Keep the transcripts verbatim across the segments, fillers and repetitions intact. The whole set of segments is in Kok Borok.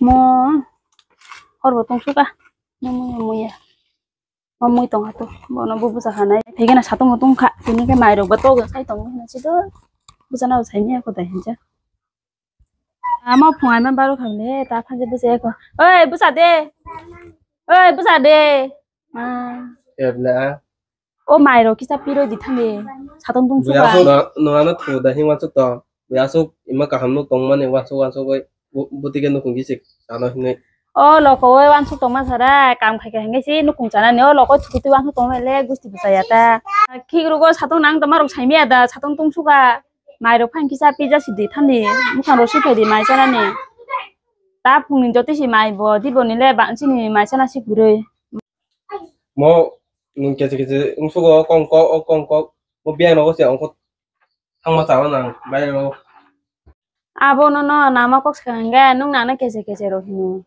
Mo hor bo tong suka. Mo muya muya. Mo mui tong hato. Bono bo buja hanai. Phege na satung bo tong kha. Tini ke mai rok ba to ga kai tong na sido. Buja na sai ni ko dai hinja. Amo phung ai man baro kham le ta phanje buja ko. Oi buja de. Oi buja de. Ah. Ebla. O mai rok kisa piro di thani. Satung tung Buya suka. Asuk no, no ano thu da hing wansuk to. Buya asuk ima kaham nuk tong mani wansuk wansuk oi. Bu-, buti ke nukung gisik ano hinui. O loko oi wansuk tong ma sara kam khai khai hingai si nukung chana ni o loko thukuti wansuk tong le gusti bwchaya ta. Khik rugo satung nang toma rok sai miya da satung tung suka. Mai rok phan kisa pija si di thani. Mukhang rok si phai di mai chana ni. Ta phung ni joti si mai bo di bo ni le bang si ni mai chana si gurui. Mo nung kese kese wngsugo kong kok o kong kok mo biyang rogo se ongkho thangma chalo nang bai rogo. Abo nono nama kok sakha hingga nung nana kese kese rok hino.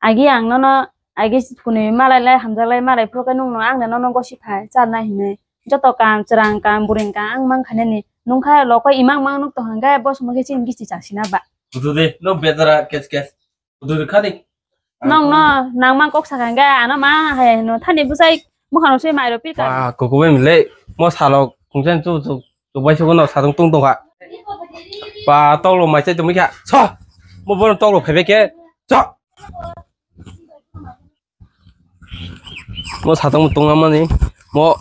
Agi ang nono agi kunui malai lai hamjak lai malai phuru khe nung no ang nono gosi phai charna hinui. Joto kam chwrang kam buring kam ang mang khainani nung kha loko imang mang nuk tong hingga boss mo khe chini gisti chasina ba. Budu de no betara kes kes. Duri khani. Nong no, nang mang kok sakha hingke, ano ma hai no, thani bwsai mokha no se mai ro pita. Ba, kukubai mile, mo salo kungsan chu chu chu bai sugo no satung tung tongkha. Ba, toklo mai chai tongmi kha. So, mo bono toklo phaibai khe. So. Mo satung tung amani, mo,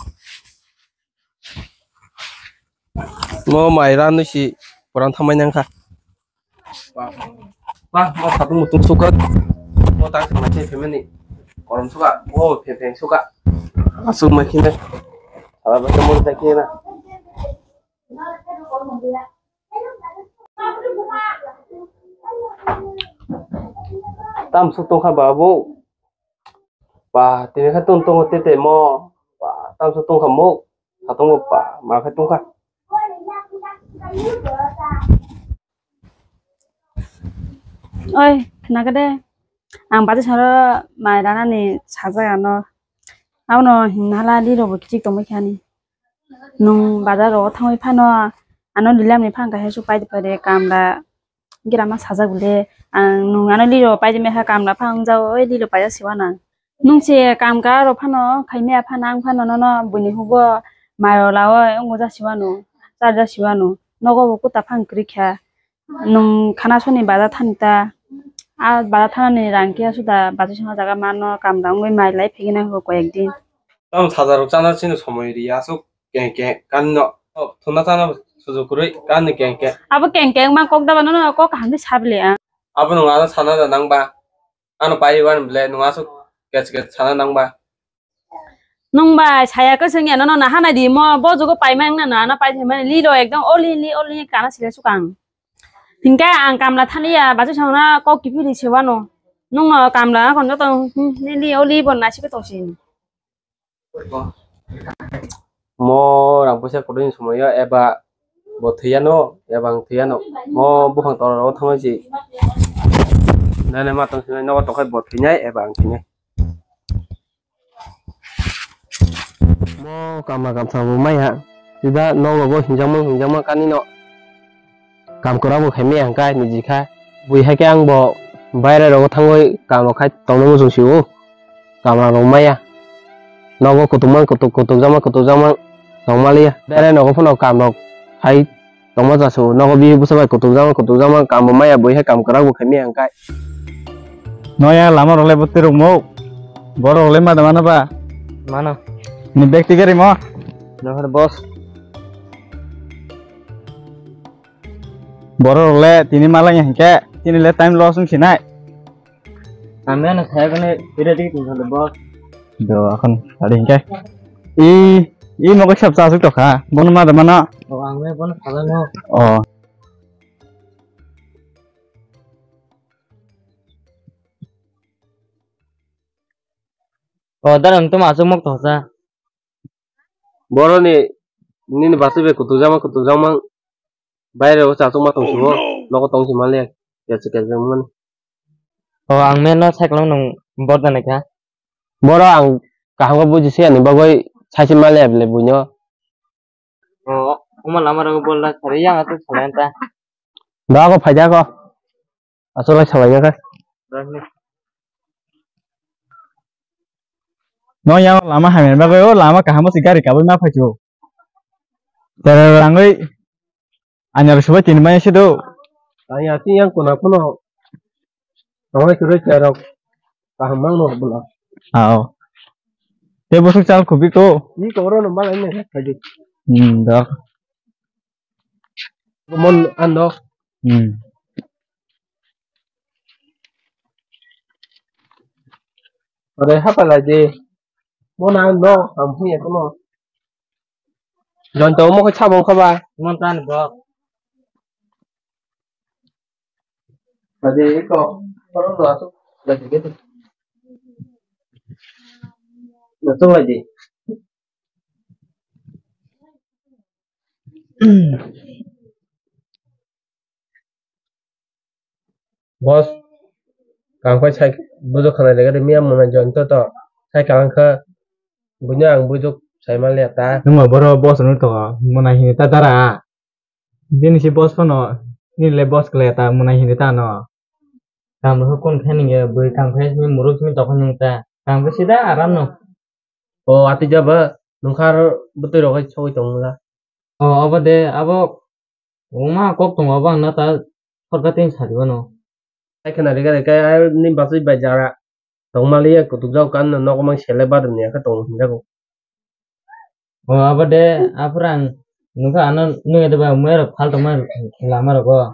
mo mai ra no si, porang thamai nang kha. Ba, ba, ba, satung mutung suka. Mo tang sama che family. Korom suka. Oh, phe phe suka. Asuk ma khine. Ala ba mo ta khine. Tam su tong kha babu. Ba, tini kha tong tong te te mo. Ba, tam su tong kha mo. Satung ba, ma kha tong kha. Oi, khna khe de. Ang bati saro mai rana ni sajak ano. Abono hinna hala liro bo kichik tongbai kha ni. Nung bazar rogo thangwi phano ano lilam ni phang kaisa su paidi paidi kamla gira ma sajak bole. Ang nung ano liro paidi mekha kamla phang jao oi liro paida siwa nang. Nung se kam ka rok phano khai maya phano ang phano nono buini hugo mai rok la oi wng ja siwano char ja siwano nogo bo kuta phang kwrwi kha. Nung khana soni baja thani ta. A baja thanani rang khe suda baja songna jaga mano kam rang oi mai lai phegina ho koyek din. Tamo saja rok chana chini somoi ri asuk keng keng kan no. Thuna chana sujuk kwrwi kan ni keng keng. Abo keng keng ma kok daba nono kok kaham di sabli a. Abo nung ano sana da nang ba. Ano pai wan ble nung asuk kes kes sana nang ba. Nung bai saya kwswng ya nono na hanai di mo bo jugo paimang na na na pai thai mani lilo ekdom oli li oli kana sile sukang. Hingke ang kamla thani ya bachu songna kok kiphilwi se wano. Nung no kamla kon joto li li oli bo nasi ko tosin. Mo rang puisa kudui ni somoi o eba bo thwiyano eba ang thwiyano mo buphang tora rogo thangwi si nene ma tong sinai nogo tongkhai bo thwinai eba ang thwinai. Mo kamla kamsa bo maya sida nogo bo hinjakma hinjakma kani no. Kam kwrak bo khaimaya hwnkhe niji kha. Bui hai khe ang bo baire rogo thangwi kam rok khai tongna muchung sio. Kamla rok maya. Nogo kutukma kutuk kutukjakma kutukjakma tongma liya. Baire nogo phano kam rok khai tongma chasio. Nogo bihik bwsa bai kutukjakma kutukjakma kam bo maya bui hai kam kwrak bo khaimaya hwnkhe. Noya lama rok le bwtwi rok mo. Borok le ma da mano ba? Mano. Ni bag tigari mo? Nohor boss. Borok le tini malai hingke tini le time loss wng sinai. Kami ano saya kene pira dikit nih kalau bos. Do akon tadi hingke. I i mogo sab sa suk tokha. Bono ma da mano. Oh ang le bono khala no. Oh. Oh dar ang tuma asuk mok tosa. Boroni nini bachwi bai kutukjakma kutukjakma baire o chachukma tong sio. Oh, no. Nogo tong si manliya kesa kesa wngmani. O ang meno cycle nung bor da naikha. Boro ang kaham khe buji siyani bagwi saisi manliya bele buino. O omo lama rogo bol da sari yang atu salai ta. Dogo phaida ko. Aswk lai salai ya khe. No yang lama hamya bagwi o lama kaham se gari kabui ma phaikhe o. Tere rangwi anyar subai tini mai se do. Ang ya tin yang kuna kuno. Tawai kuroi terok kaham mang no bula. Ao. Te busuk chal kubi ko. Ni koro no malai ne khaji. Hmm, dok. Mon ando. Hmm. Ore hapala je. Mon ando, am huya kono. Jon to mo kha sabong kha ba. Mon tan bo. Ade ko. Kono lo asu. Lagi gitu. Lo tu lagi. Boss, kangkhai sai bujuk khana lega de miya mona jon to to. Sai kangkha bunya ang bujuk sai ma le ta. Nungma boro boss no to mona hini ta dara. Bini si boss phano, nini le boss kle ta mona hini ta no. Kam rw kun khe nung ya bui kam khai simi muruk simi tokho nung ta. Kam khe sida aram no. O ati jaba nungkha aro bwtwi rok hai sogwi tongmwla. O obo de abo wngma kok tongo obo ang na ta sorkar tini sadi bano. Hai khna rega rega ai ni bachwi bai jara tongmali ya kutuk jao kan nogo mang sele badam ni akhe tongo hinjago. O abo de aphuru ang nukha ano nungya de ba mui rok phal tongma lama rogo.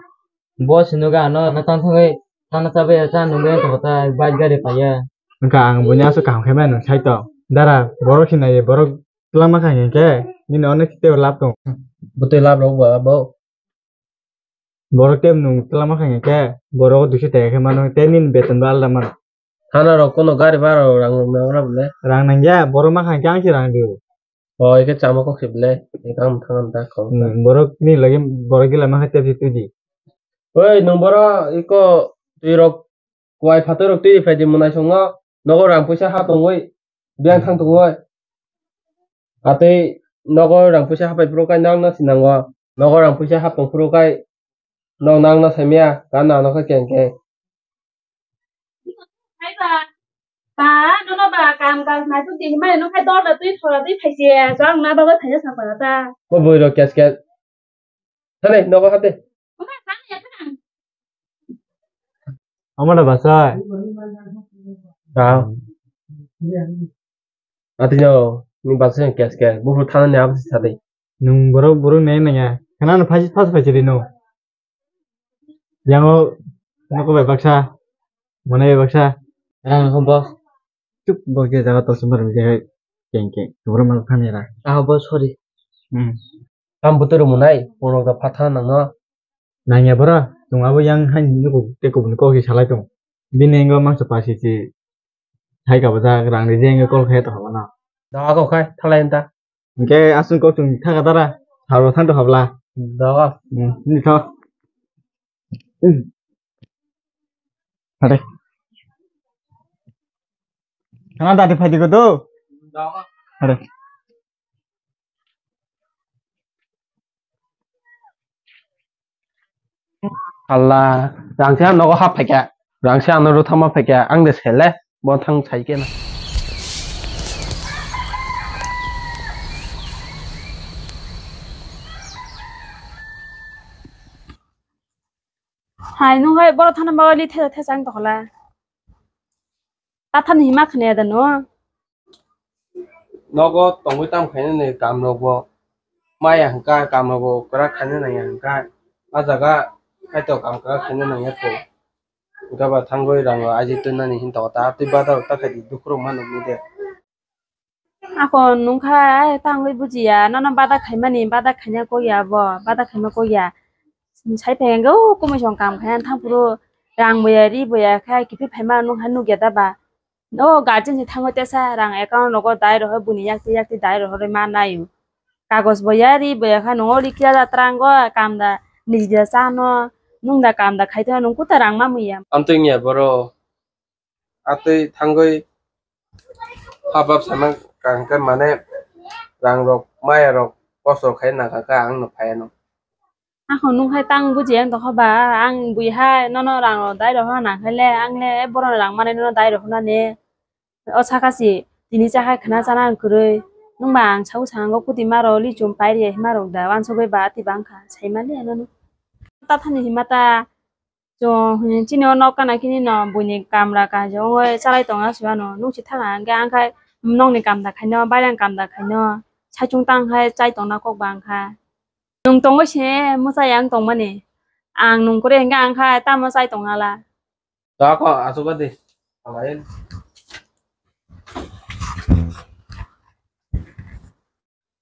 Bo si nukha ano na tang thangwi tangna chabai ya cha nungwi tongkha ta bike gari paiya. Wngkha ang buini aswk kaham khe mano sai tong. Dara borok hinai borok twlangma kha hinkhe nini onek tei lab tong. Bwtwi lab rok ba bo. Borok tei nwng twlangma kha hinkhe borok duiso tei khe mano tei nini beton bo alda mano. Thana rok kono gari bhara rok rang rok nangra bole. Rang nangya borok ma kha hinkhe ang se rang rio. O eke chama kok se bole eke ang thang ta kok. Hmm, borok ni lagi borok gila ma kha tei se twi di. Oi nwng boro eko twi rok Kuai phatarok twi phaidi mwnaisongo nogo rang puisa ha tongwi biyang thang tongwi. Atwi nogo rang puisa hapai phuru kai nang no sinango. Nogo rang puisa hap tong phuru kai no nang no saimaya ka nang no khe keng keng. Ba, nono ba kam kaaj nai twi tini mai no khai dol da twi thora twi phaise. Jang na bagwi phaisa sa para ta. Bo bwrwi rok kes kes. Thani nogo hate. Omo da basai. Tao. Ati no ni basai kes kes. Buphuru thana ni abo sadi. Nung borok borok nai nang ya. Khana no phasi phas phasi ri no. Yango noko bai baksa. Mone bai baksa. Rang ko bo. Chup bo ke jaga to sumar ke keng keng. Borok mal khani ra. Ah bo sorry. Hmm. Tam butur munai, porok da phatha nangno. Nangya bora, tung abo yang hai nuku tei kubuni kok si salai tung. Bini engo mangsa pasi si hai kabo da rang ridi engo kol khe to habo na. Dawa kok khai, thalai enta. Hingke asung kok tung thaka dara, habo thang to habla. Dawa. Hmm, ni tho. Hmm. Hare. Kana dati phai di ko do. Dawa. Hare. Allah, rangse ang nogo hap phaikha, rangse ang nogo thangma phaikha, ang de sele, bo thang sai khe na. Hai, nung hai, borok thana bagwi thesa thesa ang tokhola. Tathani hima khne da no. Nogo tongwi tam khainani kam rok bo maya hwnkha, kam rok bo kwrak khaina nangya hwnkha. A jaga kaitor kam kwrak khaina nangya kho. Hwnkhe ba thangwi rang rok aji twi nani hin tokta twi badal ta khaidi dukhu rok mano mide. Ako nungkha ai tangwi bujiya, nono bada khaimani, bada khaina kokya abo, bada khaima kokya. Sai phai hwnkhe o kumui song kam khaina thangphuru rang boya, ri boya khe kiphil phaima nungkha nukya da ba. O guardian se thango tesa rang account rogo dai rohor buni yakti yakti dai rohor ma nayo. Kagoj boya, ri boya khe nungo rikya da trango kam da niji da chano nung da kam da khaito nung kuta rang ma muya. Amtwngya boro. Atwi thangwi habab sana kaham khe mane rang rok maya rok kosor khai nangkha khe ang no phaiano. Ako nung hai tang buji ang tokha ba, ang bui hai nono rang rok dai rok nang khai le, ang le borok rang mani nono dai rok nani. O saka si tini cha khai khna chana ang kwrwi. Nung ba ang saui sango kuti maro lichum pai ri hima rok da wansugui ba ati bang kha sai mali ano. Ta thani hima ta. Chwng hwnwi chini o nok kana kini no buini kamra kanjongoi chalai tongo aswk ano nukchi thang ang khe ang khai nokni kam da khaino bairang kam da khaino saichung tang khai chai tongna kok ba ang kha. Nwng tongoi se mwchai ang tongmani ang nwng kwrwi hwnkhe ang khai tamo chai tongna la. Dako aswk di.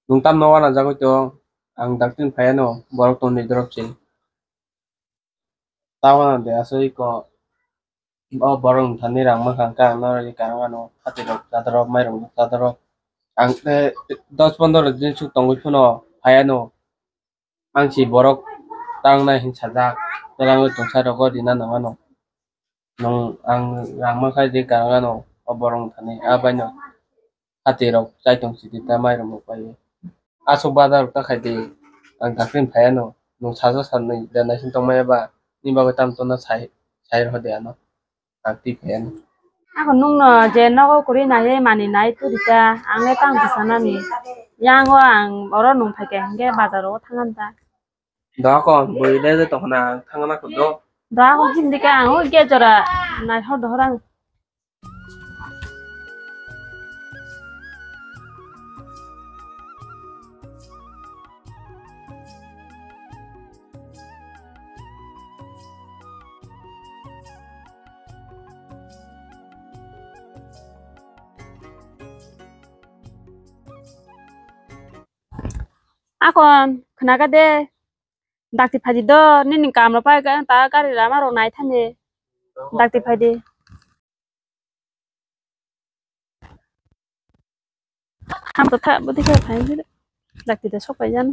Nwng tamno uanajagwi tong? Ang daktin phaiano borok tongni dorop se. Tabana de aswk ko o borok thani rang mankha hwnkhe ang norok karang ano hati rok chadorok mairok chadorok ang tei dos pondro din suk tongwi phano phaiano ang si borok tangnai hin sajak twlangwi tongsa rogo rina nangano nwng ang rang mankha je karang ano o borok thani abaino hati rok chai tong sidi ta mairok no pai. Aswk bada rok ta khai di. Ang dakti phai ano. Nwng saja sanwi da naising tong maya ba. Ni bagwi tam tona sai sai rw de ano. Ang twi phai ano. Ako nwng no je nogo kwrwi nai mani nai turi ta. Ang le tang bwsa nani. Yang o ang oro nwng phai khe hwnkhe bazar o thang ta. Do ako bwrwi le je tong na ang thang na ko do. Do ako hindi ka ang o ge jora nai hor do hor ang. Akon khna kha de. Dakti phaidi do, nini kamrok pai ta gari lama rok nai thani. Dakti phaidi. Ham to tha bwdwi khe phai. Dakti de sok pai jan.